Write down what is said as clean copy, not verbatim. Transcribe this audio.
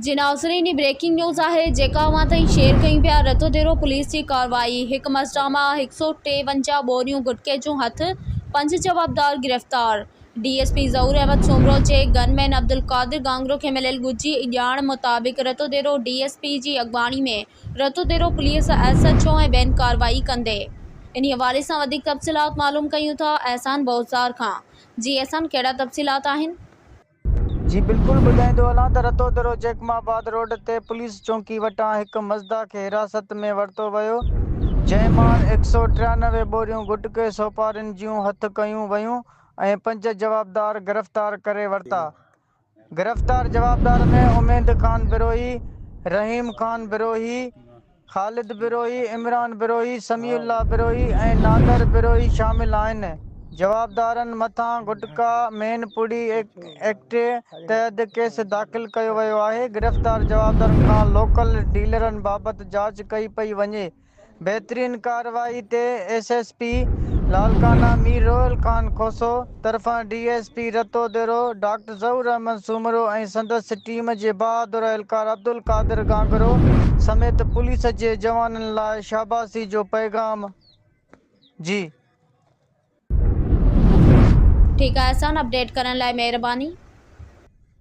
جي ناظرين هي breaking news آهي جيڪا اوهان تائين شيئر ڪيون پيا رتوديرو پوليس جي ڪارروائي هڪ مزدا مان هڪ سئو ٽيونجاهه ٻوريون گٽڪي جون هٿ پنج جوابدار گرفتار D S P Zahoor Ahmed Soomro جي گن مين عبدالقادر گانگرو کي مليل ڳجهي ڄاڻ مطابق رتوديرو ڊي ايس پي جي اڳواڻي ۾ Ratodero police S H O ۽ ٻين ڪارروائي ڪندي انهي حوالي سان وڌيڪ تفصيلات معلوم ڪيون ٿا احسان بوزدار کان جي احسان ڪهڙا تفصيلات آهن. جي بلڪل ٻڌائيندو هلان ته رتودرو جيڪب آباد روڊ تي پوليس چونڪي وٽان هڪ مزدا کي حراست ۾ ورتو ويو جنهن مان 193 ٻوريون گٽڪي سوپارين جون هٿ ڪيون ويون ۽ پنج جوابدار گرفتار ڪري ورتا گرفتار جوابدار ۾ اميد خان بروهي، رحيم خان بروهي، خالد بروهي، عمران بروهي، سميع الله بروهي ۽ نادر بروهي شامل آهن. جوابدارن مٿان گٽڪا مين پڙي ايڪٽ تحت ڪيس داخل ڪيو ويو آهي. گرفتار جوابدارن کان لوڪل ڊيلرن بابت جاچ ڪئي پئي وڃي. بهترين ڪارروائي تي S S P Larkana Mir Rohal Khan Khoso طرفان D S P Ratodero doctor Zahoor Ahmed Soomro ۽ سندس ٽيم جي بهادر اهلڪار عبدالقادر گانگرو سميت پوليس جي جوانن لاء شاباسي جو پيغام جي. ٺيڪ آهي احسان اپڊيٽ ڪرڻ لاء مهرباني.